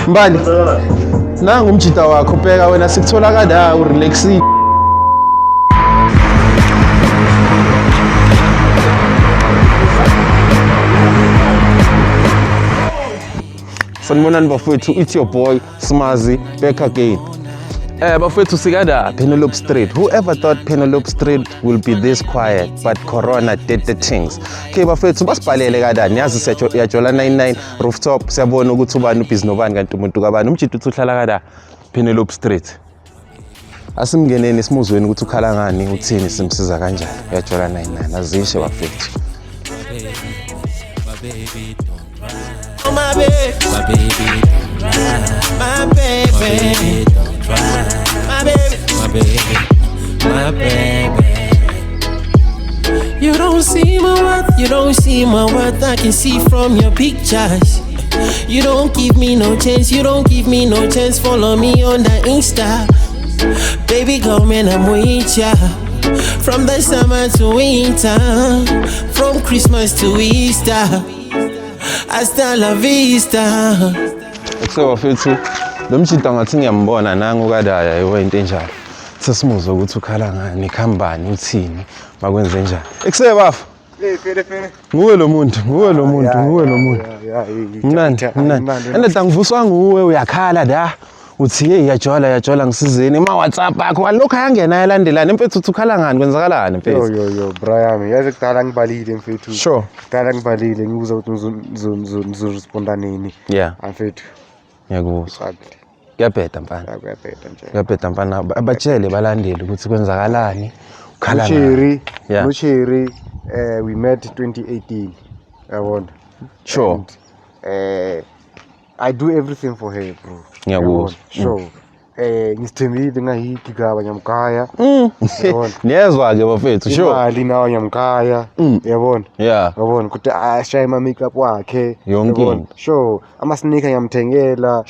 Mbali. Nangu umjita wakho, bheka wena, sikuthola kada urelaxile. Sanibonani bafowethu, it's your boy Smazi back again. Bafowethu, sikada Penelope Street. Whoever thought Penelope Street will be this quiet, but Corona did the things. Okay bafowethu, basibhalele kadani, yazi siyajola 99 rooftop, siyabona ukuthi ubani ubhizi nobani kanti umuntu kabani. Umjita uthi uhlala kada Penelope Street. Asimngeneni simuzweni ukuthi ukhala ngani, uthini, simsiza kanjani. Uyajola 99, azishe bafowethu. My baby, don't cry. My baby, My baby, don't cry. my My baby, baby, don't cry. my baby. My baby, my baby. You don't see my worth, you don't see my worth. I can see from your pictures. You don't give me no chance, you don't give me no chance. Follow me on the Insta. Baby, come and I'm with ya. From the summer to winter, from Christmas to Easter. Hasta la vista. Ekuse bafethu, lo mjita ngathi ngiyambona nangu kadaya, yiwo into enjalo. Sesimuzwe ukuthi ukhala ngani, khambani, uthini, bakwenze njani. Ekuse bafa. Fere fere. Nguwe lo muntu, nguwe lo muntu, nguwe lo muntu. Mnandi, mnandi. Endoda, ngivuswa nguwe uyakhala da. Uthi hey, yajola yajola, ngisizeni. Ma WhatsApp akho alokho ayangena ayalandelana. Mfethu, uthi ukhala ngani, kwenzakalani Yo mfethu? yo yo, Brian, yazi kudala ngibalile mfethu. Kudala ngibalile, ngibuza ukuthi ngizoresponda nini. Mfethu. Ngiyakuzwa. Exactly. Kuyabheda mfana. Kuyabheda nje. Kuyabheda mfana. Abatshele balandeli ukuthi kwenzakalani. Ukhala ngani. Nocherry, Nocherry, we met 2018. Yabona. And, I do everything for her, bro. Ngiyakuzwa. Yabona? Sure. Ngisithembile ngayigigaba nyamkhaya. Yabona. Niyezwa ke bafethu, sure. Imali nawo nyamkhaya. Yabona. Yabona ukuthi ashaye ama makeup wakhe. Yonke Yabona? into. Sure. Ama sneaker ngiyamthengela.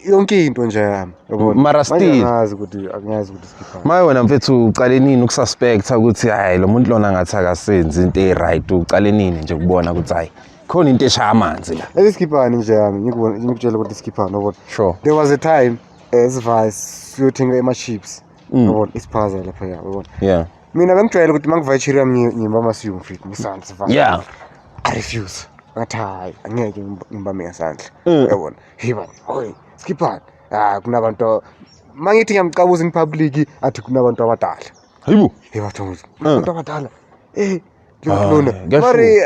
Yonke into nje yami. Yabona. Mara Manje still. angazi ukuthi sikhipha. Maye wena mfethu, uqale nini ukususpecta ukuthi hayi, lo muntu lona ngathi akasenzi into e-right? Uqale nini nje ukubona ukuthi hayi, khona into eshaya amanzi la? Lesi sikhiphani nje yami, ngikubona ngikutshela ukuthi sikhiphani, yabona. There was a time esivaya siyothenga ema chips. Yabona, isiphaza lapha, yabona. Mina bengijwayele ukuthi mangivaya yami ngibamba siyo mfethu ngesandla sivaya. I refuse. Ngathi hayi, angeke ngibambe ngesandla. Yabona. Hey bani, hoy, sikhiphani. Ah, kunabantu mangithi ngiyamcabuza in public athi kunabantu abadala. Hayibo. Hey bathu, abantu abadala. Ah, Lona. kuyashuka. Mari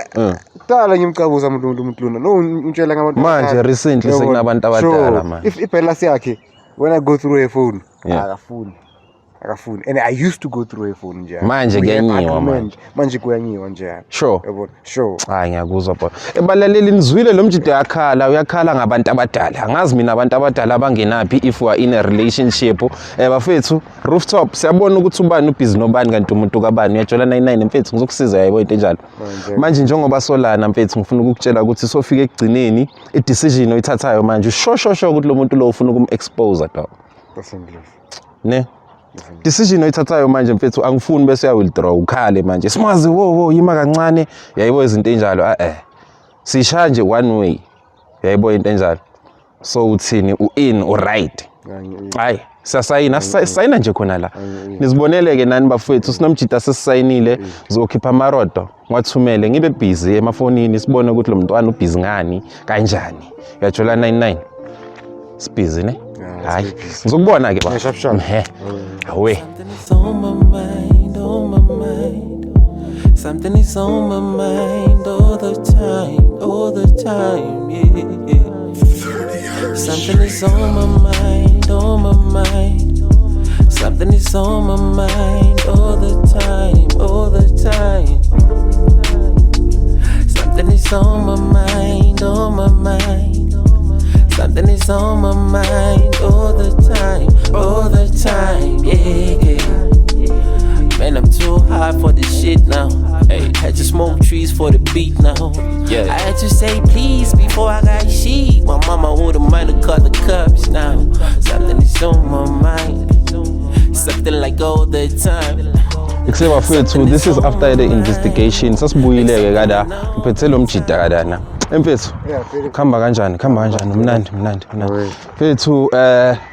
kudala ngimcabuza umuntu lona. No, ngitshela ngabantu Manje abadala. recently Yabona. sekunabantu abadala Sure. manje. If ibhalance yakhe, when I go through her phone, Yeah. akafuni. Akafuni. And I used to go through her phone nje. Manje We have kuyanyiwa agreement. manje. Manje kuyanyiwa nje. Sure. Yabona. Sure. Hayi, ngiyakuzwa bro. Ebalaleli, nizwile lo mjita uyakhala, uyakhala ngabantu abadala. Angazi mina abantu abadala abangenaphi if we are in a relationship. Bafethu, rooftop, siyabona ukuthi ubani ubhizi nobani kanti umuntu kabani. Uyajola 99 mfethu, ngizokusiza yayibona into enjalo. Manje. Manje njengoba solana mfethu, ngifuna ukukutshela ukuthi sofika ekugcineni, i-decision oyithathayo manje, sho sho sho ukuthi lo muntu lo ufuna ukum-expose dog. Asengilove. Ne? Decision oyithathayo manje mfethu, angifuni bese uya withdraw ukhale manje. Simazi wo wo, yima kancane, yayibo izinto enjalo, ah eh. Sishaya nje one way. Yayibo into enjalo. So uthini, u in, u right? Hayi, siyasayina, sisayina nje khona la. Nizibonele ke nani bafethu, sinomjita sesisayinile, zokhipha amarodo, ngiwathumele ngibe busy emafonini, sibone ukuthi lo mntwana ubhizi ngani, kanjani. Uyajola 99. Sibhizi ne? Yeah, Hayi, sibe busy. ngizokubona ke ba. Yeah, sharp, sharp. Mhe. Awe. Something is on my mind, on my mind. Something is on my mind all the time, all the time, yeah, yeah. Something is on my mind, on my mind. Something is on my mind all the time, all the time. Something is on my mind, on my mind. Something is on my mind all the time, all the time, yeah, yeah. Man, I'm too high for this shit now. Hey, had to smoke trees for the beat now. Yeah. I had to say please before I got sheet. My mama wouldn't mind to cut the cups now. Something is on my mind. Something like all the time. Ekuse bafethu, this is after the investigation. Sasibuyile ke kada, ngiphethe lo mjita kadana. Mfethu. Yeah, very Khamba kanjani? Khamba kanjani? Mnandi, mnandi, mnandi. Awe. Mfethu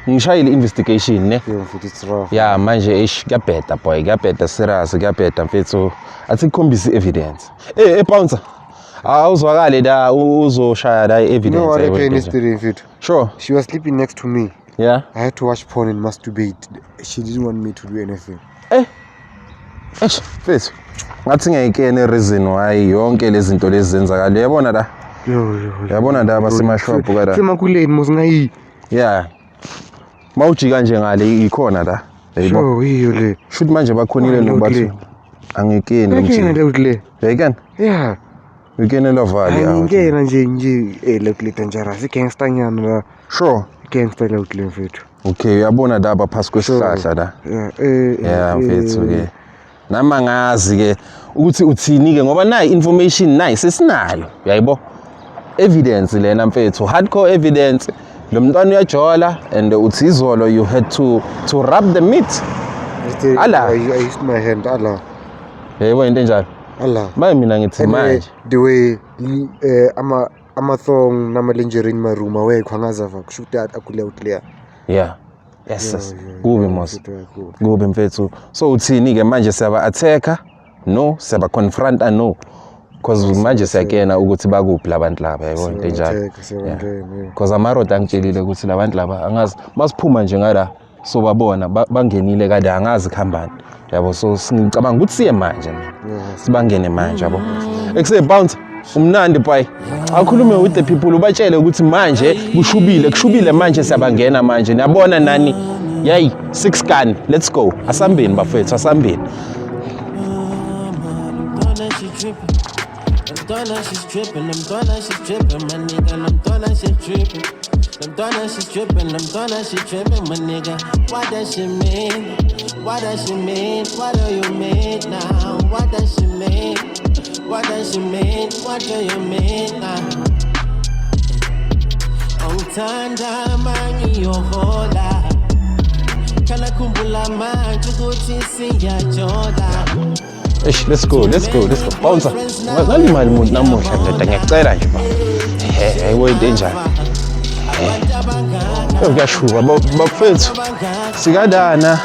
ngishayile investigation ne. Yeah, mfethu it's rough. Ya manje eish kuyabheda boy, kuyabheda serious, kuyabheda mfethu. Athi kukhombisa evidence. Eh, bouncer. Awuzwakali la uzoshaya la You know evidence. what yebo, happened into nje. yesterday, mfethu? Sure. She was sleeping next to me. Yeah. I had to watch porn and masturbate. She didn't want me to do anything. Eish, mfethu. Ngathi ngiyayikene reason why yonke lezi zinto lezi zenzakala. Uyabona la? Yo, yo, yo. Uyabona la basemashop kada. Semakuleni mos ngayi. Yeah. Mawujika nje ngale ikhona la. Yayibona. Sure, yiyo le. Shuthi manje bakhonile Oh, nokubathi le. angikeni lo Ngikena mjini. le le. Uyayikena? Yeah. Uyikene lo vali awu. Angikena nje nje eh le le dangerous. Gangster nyana la. Sure. Gangster le le mfethu. Okay, uyabona la baphasi kwesihlahla la. Yeah, Yeah, mfethu ke. Nami angazi ke ukuthi uthini ke ngoba nayi information nayi sesinayo. Uyayibo? Evidence lena mfethu, hardcore evidence. Lo mntwana uyajola and uthi izolo you had to rub the meat. Allah. I used my hand. Allah. Yebo into enjalo. Allah. Manje mina ngithi And, manje the way ama ama-thong nama-lingerie in my room awekho angazava kusho ukuthi akule out leya. Yeah. Yes. Yes. Kubi mos. Kubi mfethu. So uthini ke manje siyaba attacka? No, siyaba confronta no. Because manje siyakena ukuthi bakuphi labantu laba yabo into enjalo. Siyaba-attack, siyabangena, yeah. Because amaroda angitshelile ukuthi labantu laba angazi masiphuma nje ngala sobabona bangenile kade angazi kuhambani. Yabo so ngicabanga ukuthi siye manje mina. Sibangene manje yabo. Ekuse bounce umnandi boy. Akhulume with the people ubatshele ukuthi manje kushubile kushubile manje siyabangena manje niyabona nani. Yay, 6 gun. Let's go. Asambeni bafethu, asambeni. I'm she tripping. I'm done, she's tripping. I'm done, she's tripping, my nigga. I'm done, she's tripping. I'm done, she's tripping. I'm done, she tripping, my nigga. What does she mean? What does she mean? What do you mean now? What does she mean? What does she mean? What do you mean now? Ongithanda mangiyohola. Kana khumbula manje ukuthi siyajola. Eish, let's go, let's go, let's go. Bouncer. Ngalimali umuntu namuhla ndoda ngiyacela nje ba. Ehe, ayibo into enjani. Eh, kuyashuba bafethu. Sikadana.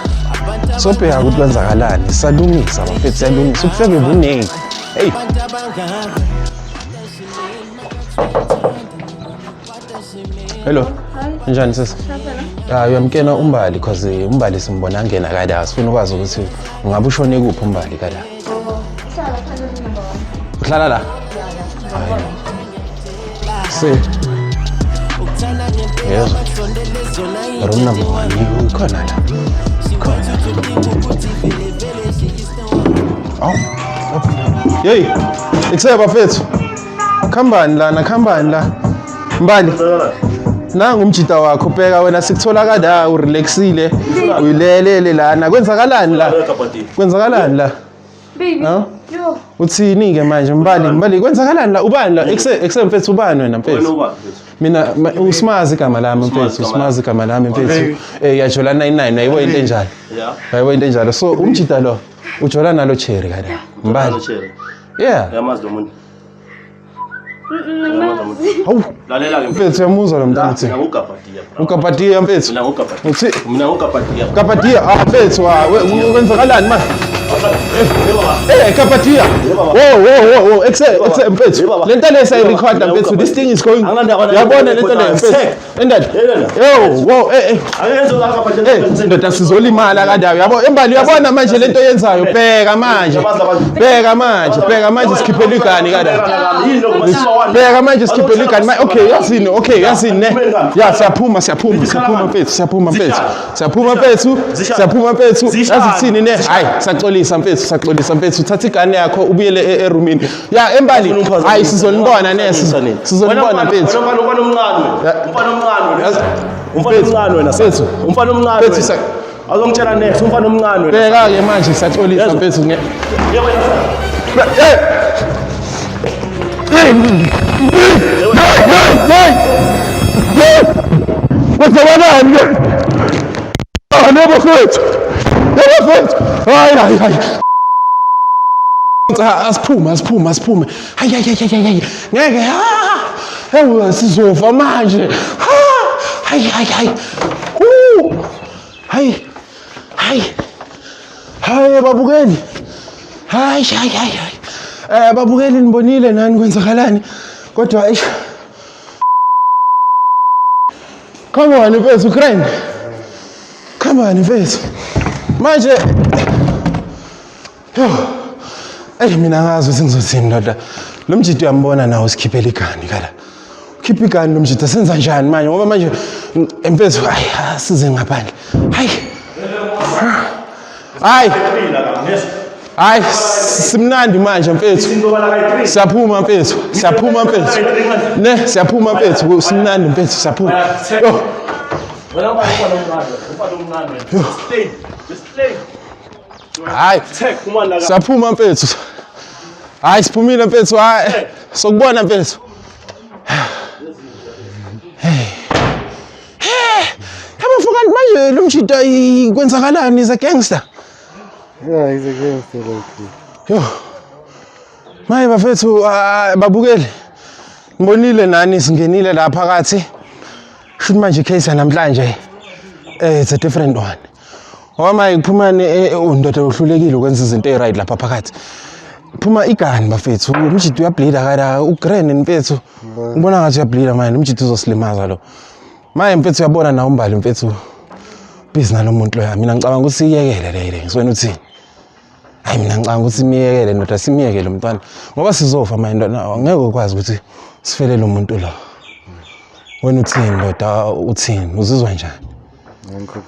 Sobheka ukuthi kwenzakalani. Salungisa bafethu, siyalungisa. Ubufebe buningi. Hey, hello. Njani sisi? Ah, uyamkena uMbali because uMbali simbona angena kada. Sifuna ukwazi ukuthi ungabe ushone kuphi uMbali kada. Uhlala la? Hayi. Si. Yezwa. Room number 1 ikhona la. Ikhona. Awu. Hey, ekusaya bafethu. Khambani lana, khambani la. Mbali. Nangu umjita wakho bheka wena sikuthola kada urelaxile uyilelele lana kwenzakalani la kwenzakalani la Baby. Ha? Yo. Uthini ke manje Mbali Mbali kwenzakalani la ubani la ekse mfethu ubani wena mfethu mina usimazi igama lami mfethu usimazi igama lami mfethu yajola 99 ayibo into enjalo ayibo into enjalo so umjita lo ujola nalo cherry kada Mbali yeah Uyamazi lo muntu. Hawu Lalela ke mfethu uyamuzwa lo mntana uthi Mina ngugabhadiya. ugabhadiya mfethu Mina ngugabhadiya. uthi Mina ngugabhadiya. Gabhadiya ah mfethu kwenzakalani manje Gabhadiya wo wo wo wo ekse mfethu lento le sayirecorda mfethu this thing is going uyabona lento le mfethu endad yo wo ndoda sizolimala kandawo yabo embali uyabona manje lento yenzayo bheka manje bheka manje bheka manje sikhiphela igani kandawo bheka manje sikhiphela igani okay yazini okay yazini ne ya siyaphuma siyaphuma siyaphuma mfethu siyaphuma mfethu siyaphuma mfethu siyaphuma mfethu yazi kuthini ne hayi saxolisa mfethu saxolisa mfethu uthatha igane yakho ubuyele erumini ya embali hayi sizonibona ne sizonibona mfethu Umfana omncane wena. Umfana omncane wena. Umfana omncane wena. Mfethu. Umfana omncane. Mfethu, Azongitshela next umfana omncane wena. Bheka ke manje saxolisa mfethu nge Kwenzakalani ke? Ah, nebo mfethu. Nebo mfethu. Hayi hayi hayi. Asiphume, asiphume, asiphume. Hayi, hayi, hayi, hayi, ngeke. Hewu, sizofa manje. Hayi, hayi, hayi. Hayi, hayi, hayi, babukeli. Hayi, hayi, hayi, hayi. Babukeli, nibonile nani kwenzakalani, kodwa eish. Come on mfethu, grand. Come on mfethu. Manje yo. Ey, mina ngazi ukuthi ngizothini ndoda. Lo mjito uyambona nawo, sikhiphela igani kala. Ukhipha igani lo mjito, senza njani manje? Ngoba manje mfethu, hayi, asize ngaphandle. Hayi. Hayi. Hayi, simnandi manje mfethu. Siyaphuma mfethu. Siyaphuma mfethu. Ne, siyaphuma mfethu. Simnandi mfethu, siyaphuma. Yo. Hayi. Siyaphuma mfethu. Hayi, siphumile mfethu. Hayi. Sokubona mfethu. Hey. Hey. Yabo kanti manje lo mjita kwenzakalani, is a gangster? Yeah, he's a gangster like. Yo. Maye bafethu, babukeli. Ngibonile nani, singenile la phakathi. Shuthi manje case namhlanje it's a different one. Ngoba maye kuphuma undoda uhlulekile ukwenza izinto ezi-right lapha phakathi. Phuma igani bafethu, umjito uyableeda kada ugrand mfethu. Ngibona ngathi uyableeda manje, umjito uzosilimaza lo. Maye mfethu, uyabona nawe umbali mfethu. Busy nalo muntu loya. Mina ngicabanga ukuthi siyekele le le. Wena uthini? Hayi, mina ngicabanga ukuthi simiyekele ndoda, simiyekele umntwana ngoba sizofa manje ndoda, ngeke ukwazi ukuthi sifelele umuntu lo. Wena uthini ndoda, uthini? Uzizwa njani? Angikho.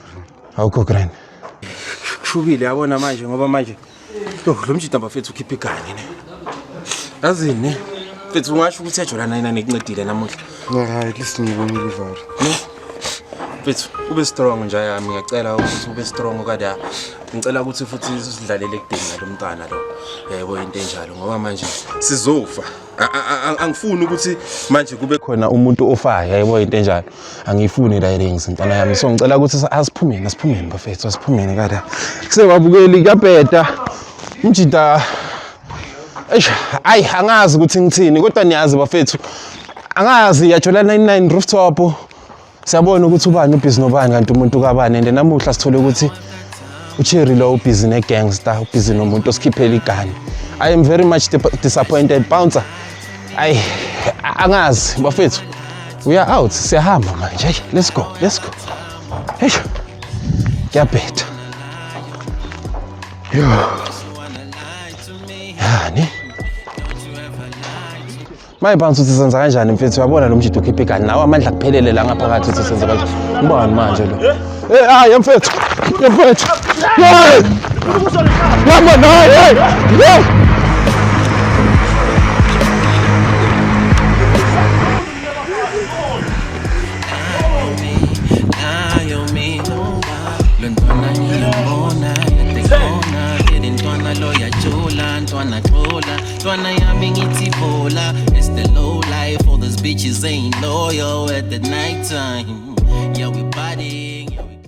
Awukho grand. Kushubile yabona manje, ngoba manje yo, lo mjita bafethu ukhipha igani ne. Yazini ne? Mfethu, ungasho ukuthi ejola 99 ikuncedile namuhla. Yeah, at least ngibonile ivara. Ne? Mfethu, ube strong nje yami, ngiyacela ukuthi ube strong kada. Ngicela ukuthi futhi sidlalele ekudeni nalo mntwana lo. Yebo, into enjalo ngoba manje sizofa. Angifuni ukuthi manje kube khona umuntu ofayo, yayebo into enjalo. Angiyifuni la rings ntwana yami. So ngicela ukuthi asiphumeni, asiphumeni bafethu, asiphumeni kada. Kusewabukeli, kuyabheda. Umjita. Eish, ayi, angazi ukuthi ngithini, kodwa niyazi bafethu. Angazi, yajola 99 rooftop. Siyabona ukuthi ubani ubhizi nobani, kanti umuntu kabani, and namuhla sithole ukuthi uCherry lo ubhizi ne-gangster, ubhizi nomuntu osikhiphela igani. I am very much disappointed, bouncer. Ayi, angazi bafethu. We are out, siyahamba manje. Hey, let's go, let's go. Hey, kuyabheda. Yo. Yani. Maye bouncer, uthi senza kanjani mfethu? Uyabona lo mjito ukhipha igani, nawe amandla kuphelele la ngaphakathi, uthi senza kanjani? Ubani manje lo? Eh, hayi mfethu. Mfethu. Hey! Yama naye. Hey! Hey! Lie on me. Lo ntwana ngiyambona yatekona vele, ntwana lo yajola, ntwana xola, ntwana yami ngithi bola. It's the low life, all those bitches ain't loyal at the night time. Yeah, we partying, yeah, we